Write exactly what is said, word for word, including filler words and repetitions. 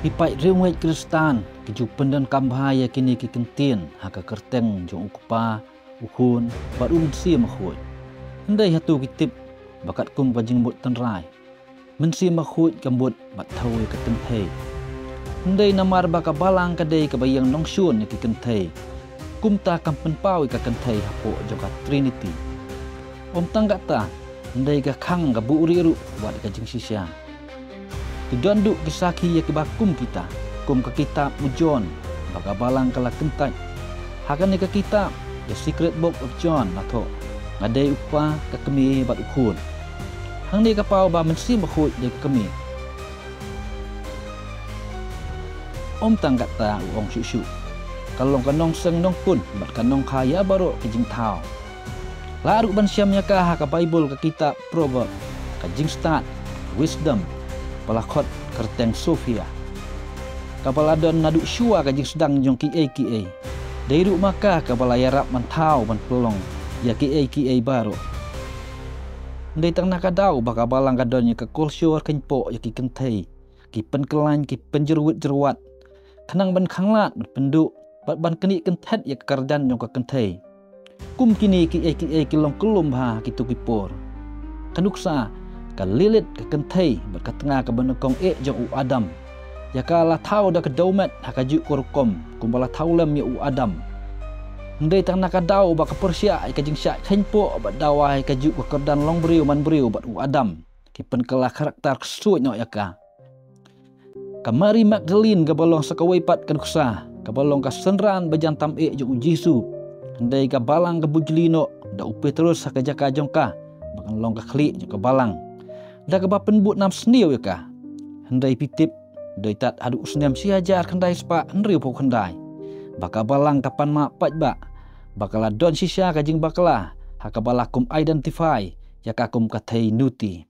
Ki paid riewngeit Khristan ki ju pyndonkam bha ïa kine ki kyntien ha ka kyrteng jong U Kpa, U Khun bad U Mynsiem Bakhuid. Hynrei hato ki tip ba katkum ka jingmut tynrai, Mynsiem Bakhuid ka mut bad thew ïa ka kynthei? Hynrei namar ba ka Balang ka dei kaba ïeng nongshun ïa ki kynthei, kumta kam pynpaw ïa ka kynthei hapoh jong ka Trinity. Ym tang kata, hynrei ka khang ka buhrieh ruh wat ka jingshisha. Ki don duh ki sakhi ïa kiba kum kita, kum ka kitab u John, ba ka Balang ka la kyntait. Ha kane ka kitab, The Secret Book of John, la thoh: Nga dei U Kpa, ka Kmie bad U Khun. Hangne ka paw ba Mynsiem Bakhuid dei ka Kmie. Ym tang kata, u ong shuh shuh, ka long ka nongseng nongpun bad ka nongkha ïa baroh ki jingthaw. La ruh ban shem ïa ka ha ka Baibl, ka kitab Proverb, ka jingstad, Wisdom, ba la khot kyrteng Sophia, kaba la don naduh shuwa ka jingsdang jong kiei kiei. Dei ruh ma ka kaba la ïarap ban thaw ban pynlong ïa kiei kiei baroh. Dei tang na ka daw ba ka Balang ka don ïa ka kolshor kynpoh ïa ki kynthei, ki pynkyllain, ki pynjyrwit jyrwat, khnang ban khanglad, ban pynduh bad ban knieh kynthet ïa ka kyrdan jong ka kynthei. Kum kine kiei kiei ki long kyllum bha ha kito ki por. Ka nuksa, ka Lilith, ka kynthei bad ka tnga kaba nyngkong eh jong u Adam, ïa ka la thaw da ka dewmet ha kajuh ka rukom kumba la thaw lem ïa u Adam. Hynrei tang na ka daw ba ka pyrshah ïa ka jingshah kynpoh bad dawa ïa kajuh ka kyrdan long briew man briew bad u Adam, ki pynkylla karakter ksuid noh ïa ka. Ka Mari Magdalin kaba long sa kawei pat ka nuksa, kaba long ka synran ba jan tam eh jong u Jisu. Hynrei ka Balang ka bujli noh da u Petrus ha ka jaka jong ka, ba kan long ka khlieh jong ka Balang, da kaba pynbud nam sniew ïa ka. Hynrei phi tip, doitat haduh u snem shi hajar khyndai spah hynriewphew khyndai, ba ka Balang ka pan map paidbah, ba ka la don shisha ka jingbakla, ha kaba la kum identify ïa ka kum ka thei Nuti.